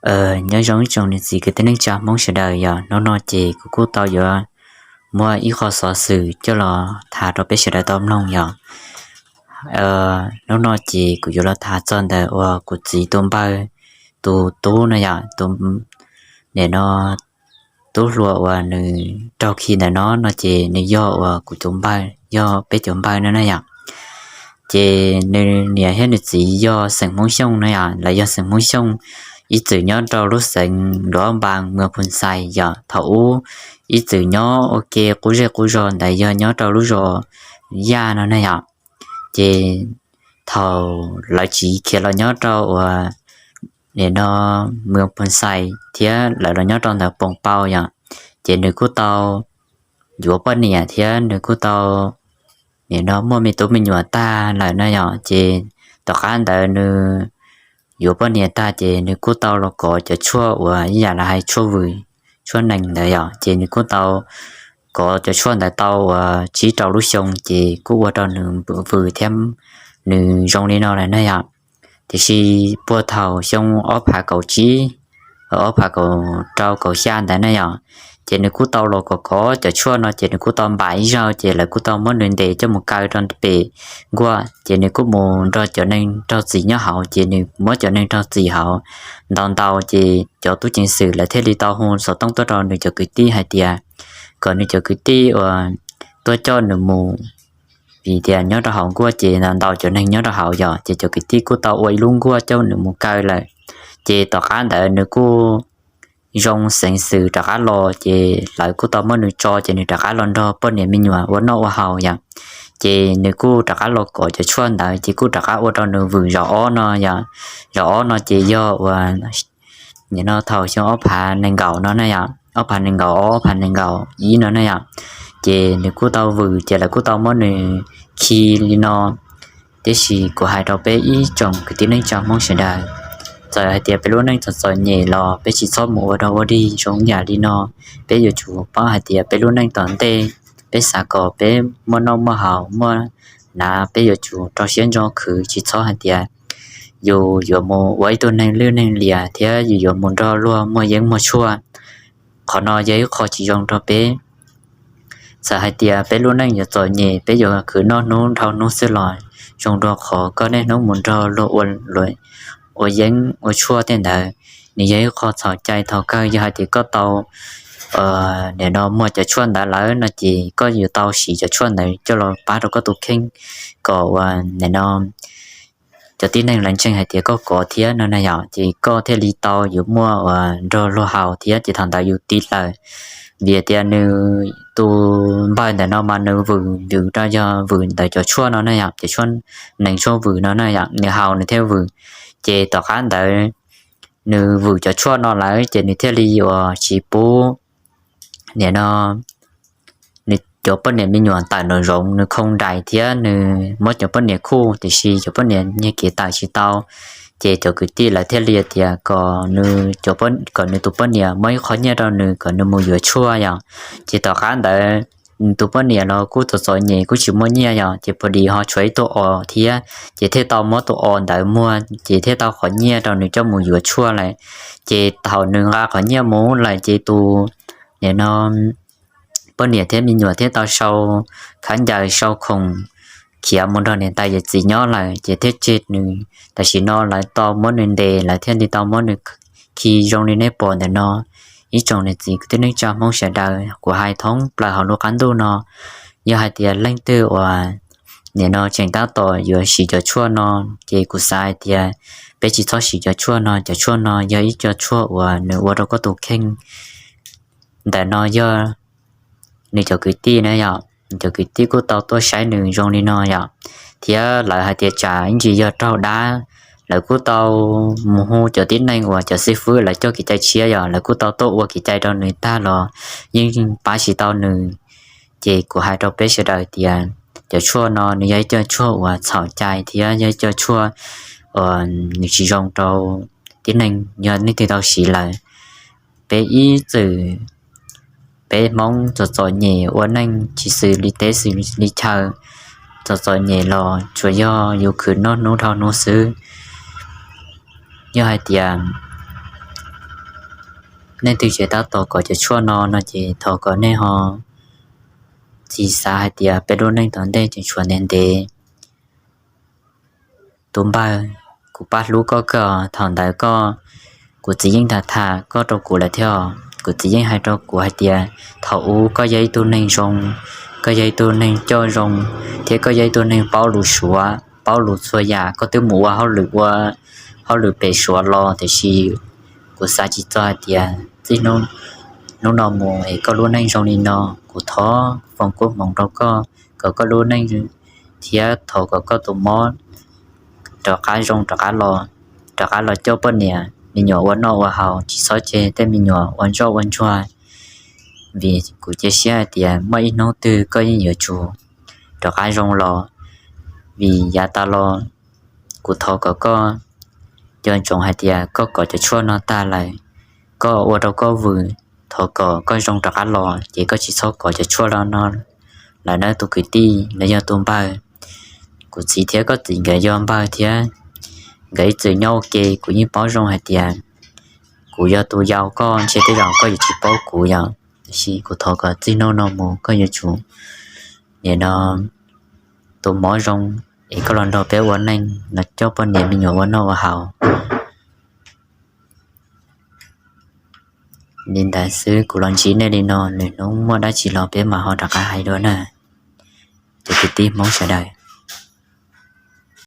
Nyob zoo ib tsoom niam txiv kwv tij neej tsa Hmoob sawv daws yom, hnub no ces kuv kuj tau yuav muaj ib qho xov xwm coj los tham rau peb sawv daws tau mloog yom. Hnub no ces kuv yuav los tham txog ntawm uas kuv txiv tus npawg tus tub no yom, tus, nim no tub hluas uas nws raug khi ntawm no no ces nws yog uas kuv tus npawg, yog peb cov npawg no na yom. Ces nws niam thiab nws txiv yog xeem Hmoob Xyooj no yom, lawv yog xeem Hmoob Xyooj, ib txwm nyob rau lub xeev Luam Npas, Muas Phus Xais yom. Thaum ub ib txwm nyob ua ke qub zej qub zos ntawd yog nyob rau lub zos Yaj no na yom. Ces thaum lawv tsiv khiav los nyob rau uas nim no Muas Phus Xais thiab lawv los nyob rau ntawm Poos Pau yom, ces nws kuj tau yuav poj niam thiab nws kuj tau nim no muaj me tub me nyuam tag lawm na yom. Ces tom qab ntawd nws yuav poj niam tag ces nws kuj tau los kov cov tshuaj uas ib yam li hais tshuaj vwm, tshuaj nees ntawd yom. Ces nws kuj tau kov cov tshuaj ntawd tau uas tsib rau lub xyoo ces kuj ua rau nws vwm thiab nws zoo li no lawm na yom. Tiam sis puag thaum xyoo ob phav kaum tsib, ob phav kaum rau kaum xya ntawd na yom, ces nws kuj tau los kov kov cov tshuaj no ces nws kuj tau npam ib zaug ces lawv kuj tau muab nws ntes coj mus kaw rau pem nkuaj ces nws kuj mus nrog cov neeg raug txim nyob hauv ces nws muab cov neeg raug txim hauv ntaus ntaus ces cov tub ceev xwm lawv thiaj li tau hu xov tooj tuaj rau nws cov kwv tij hais tias kom nws cov kwv tij uas tuaj coj nws mus, vim tias nyob rau hauv nkuaj ces ntaus cov neeg nyob rau hauv yom. Ces cov kwv tij kuj tau ua ib lub nkuaj coj nws mus kaw lawm. Ces tom qab ntawd nws kuj zoo xeev xwm rov qab los ces lawv kuj tau muab nws tso ces nws rov qab los nrog poj niam me nyuam ua noj ua haus yom. Ces nws kuj rov qab los kov cov tshuaj ntawd ces kuj rov qab ua rau nws vwm zaum ob no yom. Zaum ob no ces yog uas nim no thaum xyoo ob phav nees nkaum no na yom, ob phav nees nkaum ob, ob phav nees nkaum ib no na yom. Ces nws kuj tau vwm ces lawv kuj tau muab nws khi li no. Tiam sis kuv hais rau peb ib tsoom kwv tij neej tsa Hmoob sawv daws, txawm hais tias peb lub neej txom txom nyem los peb tsis txhob mus ua dog ua dig zoo yam li no. Peb yuav tsum paub hais tias peb lub neej tom ntej, peb xav kom peb muaj noj muaj haus muaj hnav, peb yuav tsum rau siab ntso khwv, tsis txhob hais tias yus yuav mus ua ib tug neeg lwj neeg liam thiab yus yuav mus nrog luag muag yeeb muag tshuaj. Qhov no yog ib qho tsis zoo rau peb. Txawm hais tias peb lub neej yuav txom nyem, peb yuav khwv noj hnub dhau hnub xwb los zoo dua qhov koj niaj hnub mus nrog luag ua yeeb ua tshuaj tej ntawd. Nws yog ib qho txhaum cai thaum kawg. Yog hais tias koj tau nim no muag cov tshuaj ntawd lawm no ces koj yuav tau siv cov tshuaj ntawd coj los pab rau koj tus kheej kom uas nim no cov tib neeg lawv ntseeg hais tias koj kov thiab no na yom, ces koj thiaj li tau yuav muaj uas nrog luag haus thiab ces thaum ntawd yus tiv lawm. Vim tias nws tus npawg ntawm no mas nws vwm, nws rau yog vwm ntawm cov tshuaj no na yom, cov tshuaj nees tshuaj vwm no na yom, nws haus nws thiaj vwm. Ces tom qab ntawd nws vwm cov tshuaj no lawm ces nws thiaj li uas tsis pub nim no nws cov poj niam me nyuam tawm nraum zoov, nws khoo nrais thiab nws muab cov poj niam khuj, tiam sis cov poj niam nyiag kev tawm tsis tau. Ces cov kwv tij lawv thiaj li tias kom nws, kom nws tus poj niam muab ib qho nyiaj rau nws kom nws mus yuav tshuaj yom. Ces tom qab ntawd nws tus poj niam los kuj txom txom nyem kuj tsis muaj nyiaj yom, ces pom dis ho tshuav ib tug os thiab, ces thiaj tau muab tus os ntawd muag ces thiaj tau qhov nyiaj rau nws coj mus yuav tshuaj lawm. Ces thaum nws nqa qhov nyiaj mus lawm ces tus nim no poj niam thiab me nyuam thiaj tau sau khaub ncaws sau khoom khiav mus nrog niam tais yawm txiv nyob lawm ces thiaj tseg nws. Tam sim no lawv tau muab nws ntes, lawv thiaj li tau muab nws khi zoo li nej pom ntawm no. Ib tsoom niam txiv kwv tij neej tsa Hmoob sawv daws, kuv hais thoob plaws hauv lub qab ntuj no, yog hais tias leej twg uas nim no tseem tab tom yuav siv cov tshuaj no, ces kuv xav hais tias peb tsis txhob siv cov tshuaj no. Cov tshuaj no yog ib co tshuaj uas nws ua rau koj tus kheej. Ntawm no yog nws cov kwv tij na yom, nws cov kwv tij kuj tau tuaj saib nws zoo li no yom, thiab lawv hais tias tsam ib ntsis yog raug dab, lawv kuj tau mus hu cov tib neeg uas cov xib fwb lawv coj kev cai tshiab yom, lawv kuj tau tuaj ua kev cai rau nws tag los yeej pab tsis tau nws. Ces kuv hais rau peb sawv daws tias cov tshuaj no nws yog ib co tshuaj uas txhaum cai thiab yog ib co tshuaj uas nws tsis zoo rau tib neeg, yog leej twg tau siv lawm. Peb ib txwm, peb Hmoob txom txom nyem ua neej tsis xws li teb xws li chaw, txom txom nyem los tsuas yog yus khwv noj hnub dhau hnub xwb. Yog hais tias Leej twg tseem tab tom kov cov tshuaj no no ces thov kom nej ho tsis xav hais tias peb lub neej tom ntej tseem tshuav ntev ntev. Tus npawg, kuv pab hlub koj kawg. Thaum ntawd koj, kuv txiv yeej tham tham koj rau kuv lawm thiab. Kuv txiv yeej hais rau kuv hais tias thaum ub koj yog ib tug neeg zoo, koj yog ib tug neeg coj zoo, thiab koj yog ib tug neeg paub lus Suav, paub lus txhua yam. Koj twb mus ua hauj lwm, ua hauj lwm pem Suav los, tiam sis kuv xav tsis txog hais tias txij hnub no mus es koj lub neej zoo li no. Kuv thov foom koob hmoov rau koj kom koj lub neej thiab thov kom koj tus mob rov qab zoo, rov qab los, rov qab los coj poj niam me nyuam ua noj ua haus, tsis txhob tseg tej me nyuam ua ntsoj ua ntsuag, vim kuv cia siab hais tias muaj ib hnub twg koj yeej yuav tsum rov qab zoo los. Vim yav tas los kuv thov kom koj nco ntsoov hais tias koj kov cov tshuaj no tag lawm, koj ua rau koj vwm, thov kom koj zoo rov qab los ces koj tsis txhob kov cov tshuaj no lawm nawb tus kwv tij los yog tus npawg. Kuv txiv thiab koj txiv nkawd yog npawg thiab, nkawd ib txwm nyob ua ke, kuv yeej paub zoo hais tias kuv yog tus yau koj, ntshe tej zaum koj yuav tsis paub kuv yom. Tiam sis kuv thov kom txij hnub no mus koj yuav tsum nim no tus mob zoo es koj los nrog peb ua neej, los coj poj niam me nyuam ua noj ua haus. Li ntawd xwb, kuv los ntsib nej li no, lwm hnub muaj dab tsi los peb mam ho rov qab hais dua na, cov kwv tij Hmoob sawv daws.